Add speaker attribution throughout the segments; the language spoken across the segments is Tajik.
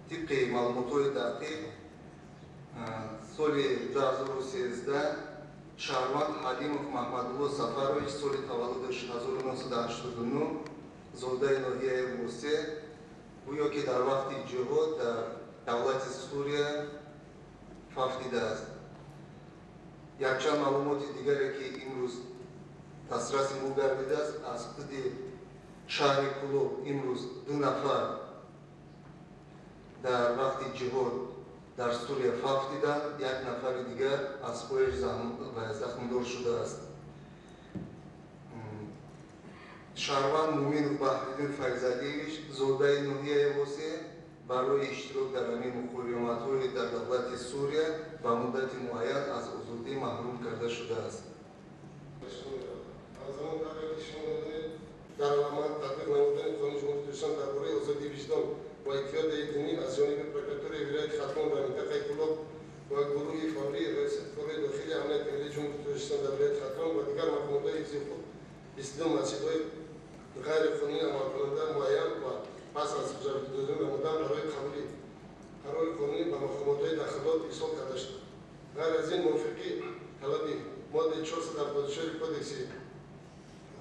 Speaker 1: Тибқи маълумотҳои дақиқ, соли 2013 шаҳрванд Ҳалимов Маҳмадулло Сафарович, соли таваллудаш 1989, зодаи ноҳияи Восе, гӯё ки дар вақти ҷиҳод дар давлати Сурия фавтидааст. Якчанд маълумоти дигаре, ки имрӯз дастраси мо гардидааст, аз худи шаҳри Кӯлоб имрӯз ду нафар дар вақти ҷиҳод дар Сурия фавтиданд, як нафари дигар аз пояш захмдор шудааст. Шаҳрванд Муминов Баҳриддин Файзалиевич, зодаи ноҳияи Восе, барои иштирок дар ҳамин муқовиматҳои дар давлати Сурия ба муддати муайян аз озодӣ маҳрум карда шудааст.
Speaker 2: Ҳамзамон, тавре ки шумо медонед, дар амал татбиқ намудани Қонуни Ҷумҳурии Тоҷикистон дар бораи озодии виҷдон ва иттиҳодияи динӣ аз ҷониби прокуратураи вилояти Хатлон дар минтақаи Кӯлоб ва гурӯҳи фаврии Раёсати корҳои дохилии амнияти миллии Ҷумҳурии Тоҷикистон дар вилояти Хатлон ва дигар мақомотҳои ҳифзи ҳуқуқ 22 масҷидҳои ғайриқонунӣ амалкунанда муайян ва пас аз ҳуҷҷатгузорӣ намудан барои қабули қарори қонунӣ ба мақомотҳои дахлдор ирсол карда шуд. Ғайр аз ин, мувофиқи талаби моддаи 474 Кодекси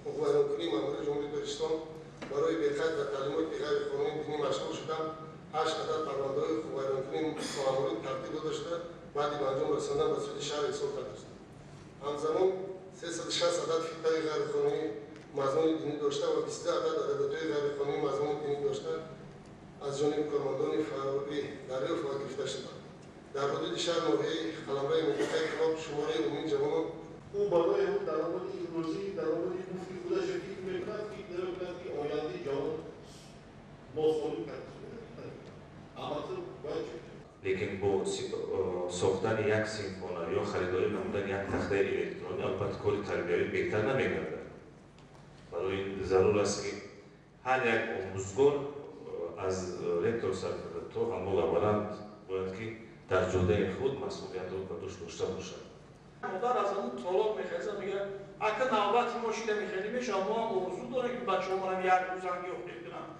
Speaker 2: ҳуқуқвайронкунии маъмурии Ҷумҳурии Тоҷикистон барои беқайд ва таълимоти ғайриқонунии динӣ машғул шудан ҳашт адад парвандаҳои ҳуқуқвайронкунии маъмурӣ тартиб дода шуда, баъди ба анҷом расондан ба суди шаҳр ирсол карда шуд. Ҳамзамон, 360 адад филмҳои ғайриқонунӣ мазмуни динӣ дошта ва 22 адад адабиётҳои ғайриқонунӣ мазмуни динӣ дошта аз ҷониби кормандони фаврӣ дарёфт ва гирифта шуданд. Дар ҳудуди шаҳр, ноҳияи қаламрави минтақаи Кӯлоб шумораи умумии ҷавонон
Speaker 3: Ӯ барои он даромади имрӯзӣ, даромади муфти худаш фикр мекунад, фикр намекунад, ки ояндаи ҷавон носолим карда. Албатта, бояд чӣ
Speaker 4: Лекин бо сохтани як синфхона ё харидорӣ намудани як тахтаи электронӣ, албатта, кори тарбиявӣ беҳтар намегардад. Барои ин зарур аст, ки ҳар як омӯзгор, аз ректор сар карда то ҳамон лаборант, бояд ки дар ҷодаи худ масъулиятро ба дӯш дошта бошад.
Speaker 5: Модар аз ҳамун толор мехезад, мегӯяд: «Ака, навбати мо шида мехелӣ мешавад, мо ҳам орзу дорем, ки бачаҳомонам як рӯз ангиёх мекунанд».